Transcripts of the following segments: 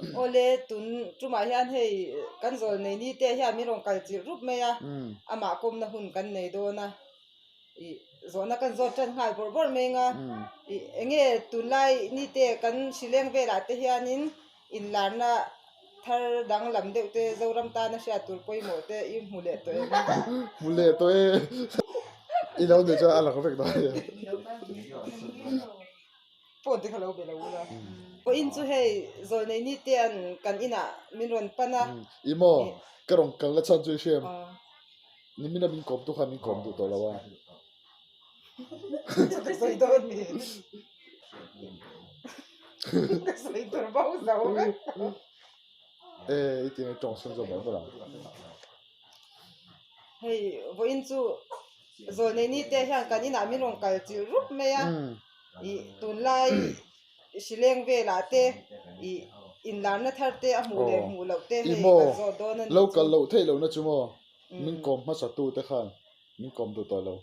Awle tun tumah hian hei kan zawl nei ni te hian min rawn kal chilh rup mai a, amah kawmna hun kan nei dawn a, ih zawhna kan zawt tan nghal bawrh bawrh mai anga, ih enge tunlai ni te kan hrileng velah te hianin inlarna thar danglam deuh te Zoram tana hriat tur pawimawh te i hmu leh tawh em? Hmu leh tawh e, i lo nei chuan a lang vek dawn a nia. Phone te kha lo be lo ula. Pawhin chu hei zawlnei ni te an kan inah min rawn pan a. I maw? Ka rawn kal na chhan chu i hriam. Nimina min kawm tu khan min kawm duh tawh lo a. Ka sawi dawn ni. Ka sawi tur bo zo vek. E i ti nge tawng chhung zawk ber ber ang. Hei vawiin chu zawlnei ni te hian kan inah min rawn kal chilh rup mai a. Ih tunlai hrileng velah te ih inlarna thar te a hmuh leh hmuh loh te hei kan zawh dawn a nih chu. Lo kal loh theih lohna chu maw min kawm hmasa tu te khan min kawm duh tawh lo.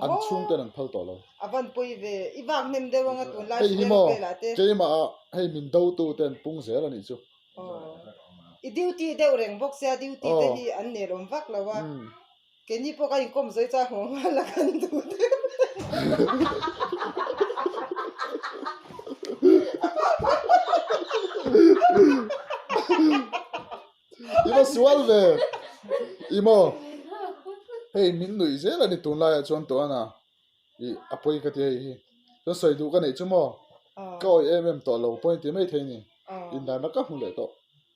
An chhung ten an phal tawh lo. A van pawi ve i vak hnem deuh anga tunlai hrileng velah te. Hei hi maw keimah ah hei min do tu te an pung zel a nih chu. I duty deuh reng bawk sia duty te hi an nelawm vak lo a. Keini pawh ka inkawm zawi chak hmuh nghal a kan duh deuh. I va sual ve i maw hei min nuih zel a ni tunlaiah chuan tawhana ih a pawi ka ti hei hi chuan sawi duh ka neih chu maw ka awih em em tawh lo pawh in ti mai thei a ni indarna ka hmu leh tawh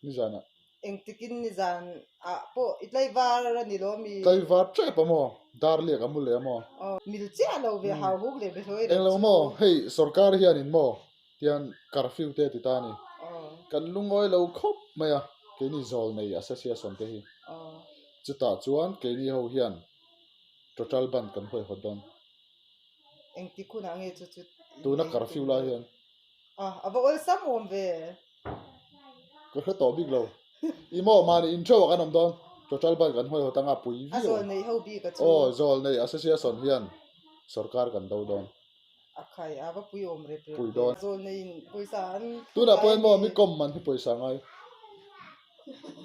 nizanah. Engtikin nizan ah pawh i tlaivar a ni lo mi? Tlaivar tep a maw? Dar liak a mu leh a maw? Aw, mil chiah lo ve hau huk leh behlawi reng Englo chu. maw? Hei sorkar hianin maw tian curfew te a ti ta a ni. Kan lungawi lo khawp mai a, keini zawl nei association te hi. Chutah chuan keini ho hian total bandh kan huaihawt dawn. Engtik hunah nge chu chu? Tuna curfew lai hian. A, a va awlsam awm ve. Ka hre tawh bik lo. I maw mahni in theuh ah kan awm dawn. Total ban kan huaihawt anga pui viau. A zawl nei ho bik a chu. Aw zawl nei association hian sorkar kan do dawn. A khai a va pui awm rep rep. Pui dawn. Zawl nei in pawisa an. Tunah pawh hian maw mi kawm man hi pawisa ngai.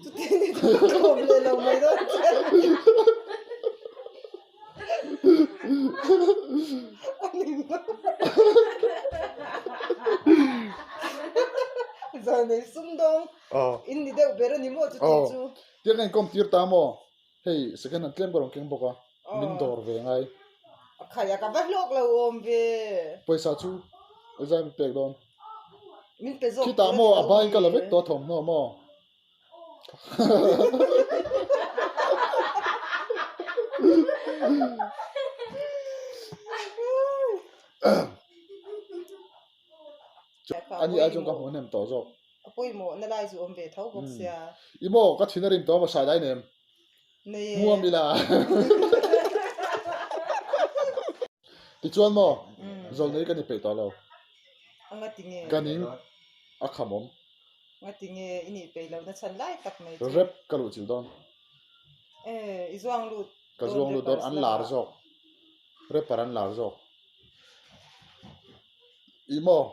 Chuti ni chu ka kawm leh lo mai dawn che. A ni maw? Zawnei sumdawng in ni deuh ber a ni maw chuti chu? Tiang ka inkawm tir ta maw? Hei second hand tlem ka rawn keng bawk a, min dawr ve ngai. A khai a ka va hlawk lo awm ve. Pawisa chu zai min pek dawn. Min pe zawk Khitah maw a bain ka la vek tawh a thawmhnaw maw? Ani ai chuan ka hmu hnem tawh zawk. A pawimawh na lai chu awm ve tho bawk sia. I maw ka thin a rim tawh a maw sai dai nem. Nei e. Hmuam ila. Tichuan maw zawlnei ka ni peih tawh lo. A nga ti nge? Ka ning a kham awm. Nga ti nge i nih peih lo na chhan lai tak mai chu. Rep ka luh chilh dawn. E i zuang lut Ka zuang lut dawn an lar zawk. Rapper an lar zawk. I maw?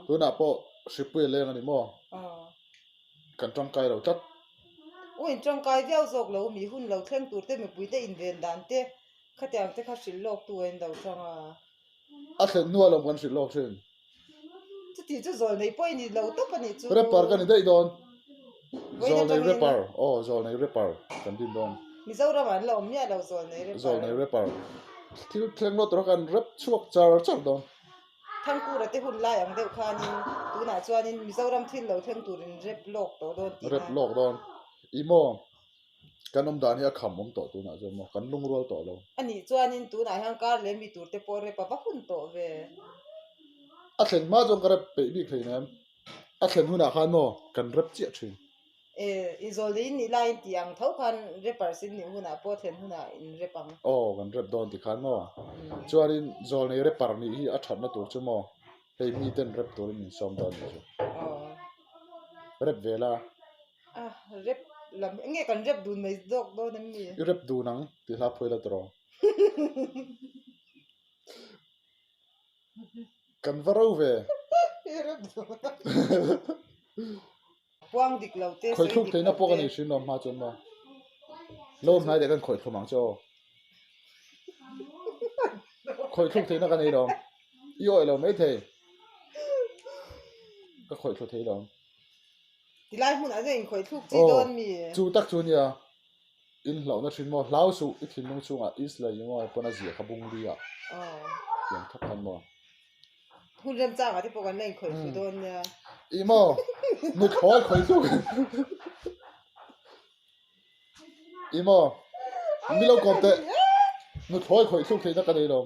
Tunah pawh hripui a leng a ni maw? Kan tangkai lo tlat. U in tangkai viau zawk lo mi hun lo thleng tur te mipui te inven dan te khatiang te kha hrilh lawk tu a in lo tang a. A thlen hnuah lawm kan hrilh lawk thin. Chuti chu zawlnei pawh i ni lo tawp a nih chu. Rapper ka ni daih dawn. Zawlnei rapper aw zawlnei rapper kan din dawn. Mizoram ah an la awm miah lo zawlnei rapper. Zawlnei rapper thil thleng lawt tur kha kan rap chhuak char char dawn. Thangkura te hun lai ang deuh khanin tunah chuanin Mizoram thil lo thleng turin rap lawk tawh dawn tihna. Rap lawk dawn. I maw kan awm dan hi a kham awm tawh tunah chuan maw kan lungrual tawh lo. A nih chuanin tunah hian kar leh mi tur te pawh rap a va hun tawh ve. A thlen hma chuan ka rap peih bik hleinem. A thlen hunah khan maw kan rap chiah thin. E, i zawl in nih laiin tih ang tho khan rappers in nih hunah pawh thlen hunah in rap ang. Aw kan rap dawn ti khan maw. Chuanin zawlnei rapper nih hi a thatna tur chu maw hei miten rap turin min sawm dawn nih chu. Rap ve la. A rap lam enge kan rap dun mai zawk dawn em ni? I rap dun ang tih hla phuai la tawh. Kan va ro ve. Puang dik lo te, sawi Khawih thluk dik theihna lo pawh ka te. nei hrim lo hma chuan maw. Lo hnai leh kan khawih thlum ang che aw. Khawih thluk theihna ka nei lo. I awih lo maithei. Ka khawih thlu thei lo. Tilai hmunah chuan inkhawih thluk chi Aw, dawn mi? chu tak chu nia. In hlauhna thin maw? Hlau suh, i thinlung chungah Isla i maw pawn a zia kha bung li ah. Aw. Tiang thak khan maw? Hun remchangah te pawh kan la inkhawih thlu dawn nia. I maw? Nuthlawi khawih thluk. I maw? Mi lo kawm teh. Nuthlawi khawih thluk theihna ka nei lo.